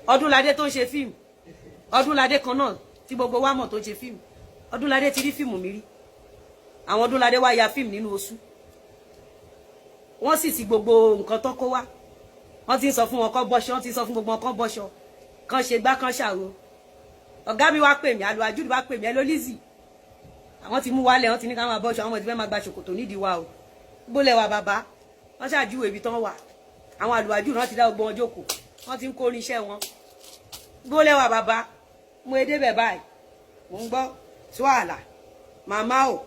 Ọdúnládé tó ń ṣe fíìmù, Ọdúnládé kan náà tí gbogbo wa mọ̀ tó ń ṣe fíìmù, Ọdúnládé ti rí fíìmù mi rí. Àwọn Ọdúnládé wá ya fíìmù nínú oṣù, wọ́n sì ti gbogbo nǹkan tó kó wá. Wọ́n ti ń sọ fún wọn kán bọ́ṣọ, wọ́n ti ń sọ fún gbogbo wọn kán bọ́ṣọ, kán ṣe gbá, kán ṣàwo. Ọ̀gá mi wá pè mí, Àlùwàjúdù wá pè mí, ẹ ló Lizzy, àwọn ti mú wálẹ̀, wọ́n ti ní ká máa bọ́ṣọ, àwọn ti fẹ́ máa gba ṣòkòtò nídìí wa o. Gbólẹ̀ wa bàbá, wọ́n ṣàjúwèé ibi tán wà. Àwọn Àlùwàjúdù náà ti dá gbogbo wọn jókòó, wọ́n ti ń kó irinṣẹ́ wọn. Gbólẹ̀ wa bàbá, mo edé bẹ̀ báyìí, mò ń gbọ́ tí wàhálà. Màmá o,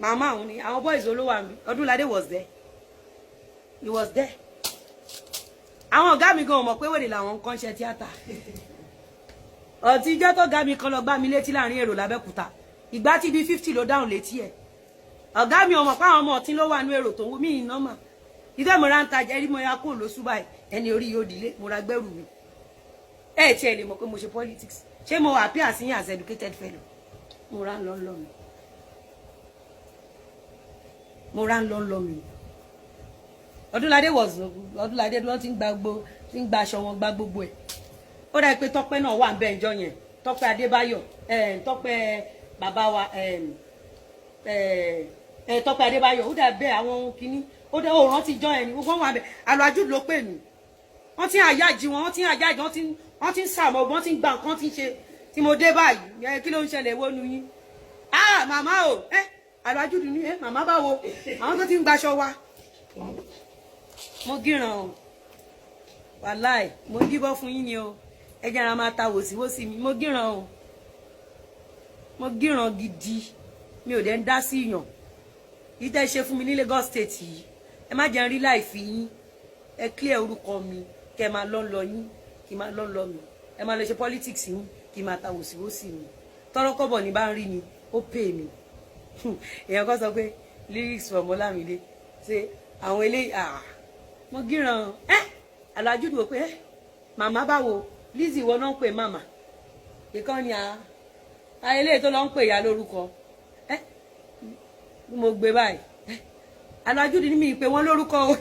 màmá òun ni àwọn boys olówó àmì. Ọdúnládé was there, he was there. Àwọn ọ̀gá mi gan mọ̀ pé wèrè làwọn ń kọ́ṣẹ́ tíátà. Ọtí ijọ́ tó ga mi kan lọ gbá mi létí láàrin èrò lábẹ́kúta, ìgbà tí bíi 50 ló dáhùn létí ẹ̀. Ọ̀gá mi ò mọ̀ pé àwọn ọmọ ọtí ló wà ní èrò tó ń mí iná mà. Ìfẹ́ mo ra ń tajà ẹrí, mo ya kó lóṣù báyìí, ẹni orí yóò dìlé, mo ra gbẹ́rù mi. Ẹ tiẹ̀ lè mọ̀ pé mo ṣe politics. Ṣé mo appear sí as educated fellow? Mo ra ń lọ lọ mi, mo ra ń lọ lọ mi. Ọdúnládé was Ọdúnládé, wọ́n ti ń gba gbogbo, ti ń gba aṣọ wọn, gba gbogbo ẹ̀. Ó dà pé Tọ́pẹ́ náà wà ń bẹ́ẹ̀ njọ́ yẹn, Tọ́pẹ́ Adébáyọ̀, Tọ́pẹ́ bàbá wa, Tọ́pẹ́ Adébáyọ̀. Ó dà bẹ́ẹ̀, àwọn kìíní ó dà, ó rántí jọ́ ẹni gbogbo wọn wà bẹ́ẹ̀. Àlọ́ ló pè mí, wọ́n ti ń àyájí wọn, wọ́n ti ń àyájí, wọ́n ti ń sàmọ́, wọ́n ti ń gba nǹkan tí ń ṣe. Tí mo dé báyìí, ẹ kí ló ń ṣẹlẹ̀ wọnú yín? Ah, màmá o, ẹ àlọ́ ní ẹ màmá báwo, àwọn tó ti ń gbaṣọ wa. Mo gíran o, wàláì, mo díbọ́ fún yín ni o. Ẹ jẹ́ ara máa ta wòsíwòsí mi. Mo gíran o, mo gíran gidi. Mi ò dẹ̀ ń dá sí yàn yìí tẹ́ ṣe fún mi ní Lagos State yìí. Ẹ má jẹ́ n rí láì fi yín. Ẹ clear orúkọ mi, kẹ́ máa lọ́ lọ yín, kí máa lọ́ lọ mi. Ẹ máa lọ ṣe politics yín, kí máa ta wòsíwòsí mi. Tọ́rọ́kọ́bọ̀ ní bá ń rí mi, ó pè mí. Èèyàn kan sọ pé lyrics from Olamide ṣe àwọn eléyìí. Ah, mo gíran ẹ. Alájú dùn pé ẹ màmá báwo, Lizzy ìwọ náà ń pè màmá ìkànnì à eléyìí tó lọ ń pè ya lórúkọ ẹ. Bí mo gbé báyìí, alájú ní mi pé wọ́n lórúkọ o.